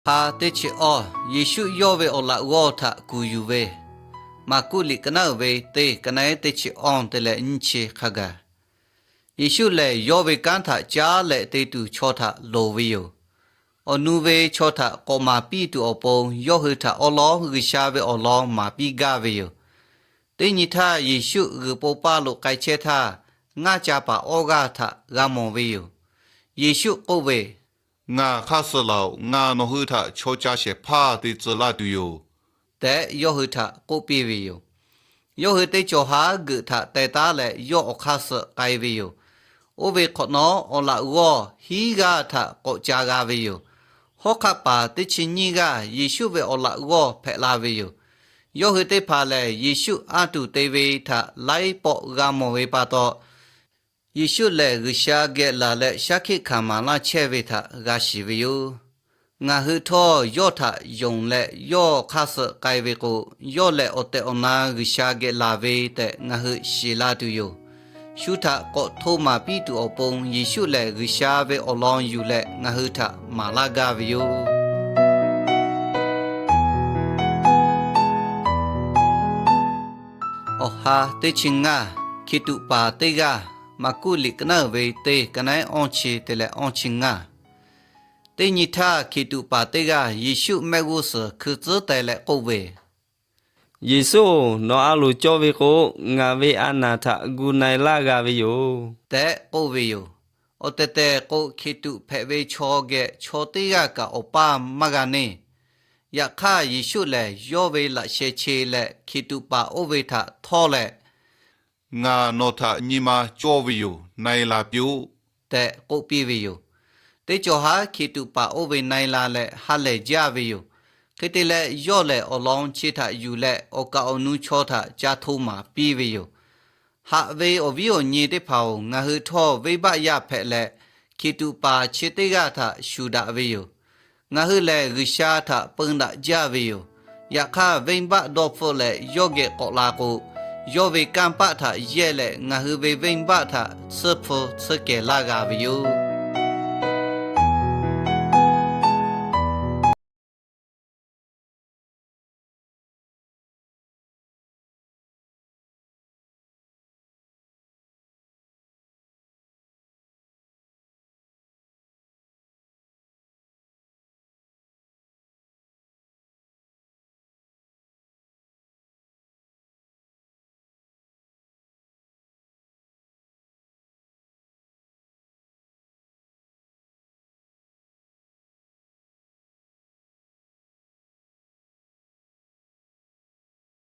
Awˬ ha teˇ chi awˇ, Yeˍsuˆ yawˇ ve awˬ laꞈ g'awˇ htaꞈ kuˬ yuˬ ve, Maˍkuˆ liꞈ ka naˉ uiˍ ve teˇ ka naˉ eˉ teˇ chi awˇ te leh nyiˇ chi hk'a gaˬ. Yeˍsuˆ lehˬ, yawˇ ve kanˉ htaꞈ caˉ leh te tuˬ chaw htaꞈ loˍ ve yoˬ. Awˬ nu ve chaw htaꞈ k'awꞈ maˍ piˇ tuˬ awˬ pon, yawˇ hui htaꞈ awˉ lawˉ G'uiˬsha ve awˬ lawn maˍ piˇ gaˇ ve yoˬ. Teˇ nyi htaˇ, Yeˍsuˆ g'uiˬ po paˇ lo k'ai chehˇ htaˇ, ngaˇ ca paˍ awˇ g'aˇ htaꞈ g'a mawˬ ve yoˬ. Yeˍsuˆ k'oˆ ve, Ngaˬ hk'aˇ suh laˬ-oꞈ. Ngaˬ nawˬ hui htaꞈ chaw ca shehˍ hpaˇ te tcuh laˇ tuˬ yoˬ tehꞈ, yawˇ hui htaꞈ k'oˆ piˇ ve yoˬ. Yawˇ hui teˇ cawˬ haˉ geuꞈ htaꞈ teh taˉ leh, yawˇ awˬ hk'aˇ suh k'ai ve yoˬ. Oˇ ve hk'awꞈ nawˉ, awˬ laꞈ g'awˇ hiˉ g'aˇ htaꞈ k'awꞈ ca g'a ve yoˬ. Hawˉ hk'aˆ paˍ teˇ chi nyiˇ g'aˇ Yeˍsuˆ ve awˬ laꞈ g'awˇ hpehꞈ la ve yoˬ. Yawˇ hui teˇ hpaˍ lehˬ, Yeˍsuˆ anˇ tuˬ te ve htaꞈ laiˉ pawˆ g'a mawˬ ve pa taw, Yeˍsuˆ lehˬ G'uiˬsha geh laˬ leh shaˉ hkiˆ hkanˍ maˍ laˇ chehˇ ve htaꞈ g'a shiˍ ve yoˬ. Ngaˬ hui htawˇ yawˇ htaꞈ yonˍ leh yawˇ hk'aˇ suh k'ai ve k'o, yawˇ lehˬ awˬ tehˬ awˬ na G'uiˬsha geh laˬ ve tehꞈ ngaˬ hui shiˍ la tuˬ yoˬ. Shu htaꞈ k'awꞈ hto maˍ piˇ tuˬ awˬ pon, Yeˍsuˆ lehˬ G'uiˬsha ve awˬ lawn yuˬ leh ngaˬ hui htaꞈ maˍ laˇ gaˇ ve yoˬ. Awˬ ha teˇ chi ngaˇ, Hkiˬtuꞈ paˍ teˇ g'aˇ. Maˍkuˆ liꞈ ka naˉ uiˍ ve teˇ ka naˉ eˉ awˇ chi te leh awˇ chi ngaˇ. Teˇ nyi htaˇ, Hkiˬtuꞈ paˍ teˇ g'aˇ Yeˍsuˆ mehˆ g'uˇ suhˍ hkui tcuhˉ teh leh k'oˆ ve, Yeˍsuˆ-oˬ, nawˬ a loˍ cawˇ ve k'o, ngaˬ ve a naˬ htaꞈ gu na-e laˇ g'a ve yoˬ tehꞈ k'oˆ ve yoˬ. Awˬ tehˬ tehˬ k'o, Hkiˬtuꞈ hpehꞈ ve chaw geh chaw teˇ g'aˇ kaꞈ awˬ paˇ maˇ g'a neˇ. Yaꞈ hk'aˇ, Yeˍsuˆ lehˬ yawˇ ve laꞈ sheh che leh Hkiˬtuꞈ paˍ oˇ ve htaꞈ htawˇ leh, Ngaˬ nawˬ htaꞈ nyi ma cawˇ ve yoˬ. Na-e la piˇ-oˆ tehꞈ k'oˆ piˇ ve yoˬ. Teˇ cawˬ haˉ Hkiˬtuꞈ paˍ oˇ ve na-e la leh ha lehˬ jaˇ ve yoˬ. Hk'e te leh, yawˇ lehˬ awˬ lawn chi htaꞈ yuˬ leh awˬ kaˍ awˬ nu chaw htaꞈ ca hto maˍ piˇ ve yoˬ. Haꞈ ve awˬ viˉ awˬ nyi teˇ hpaˍ-oˬ, ngaˬ hui htawˇ venˇbaˆ yaˇ hpehꞈ leh, Hkiˬtuꞈ paˍ chi teˇ g'aˇ htaꞈ shuˍ daꞈ ve yoˬ. Ngaˬ hui lehˬ G'uiˬsha htaꞈ peun daꞈ jaˇ ve yoˬ. Yaꞈ hk'aˇ, venˇbaˆ dawˇ hpfuhˆ leh yawˇ geh k'awꞈ la k'o, yawˇ ve kanˇ paˆ htaꞈ yehˇ leh ngaˬ hui ve venˇbaˆ htaꞈ tsuhˇ hpu tsuhˇ kehˬ laˇ g'a ve yoˬ.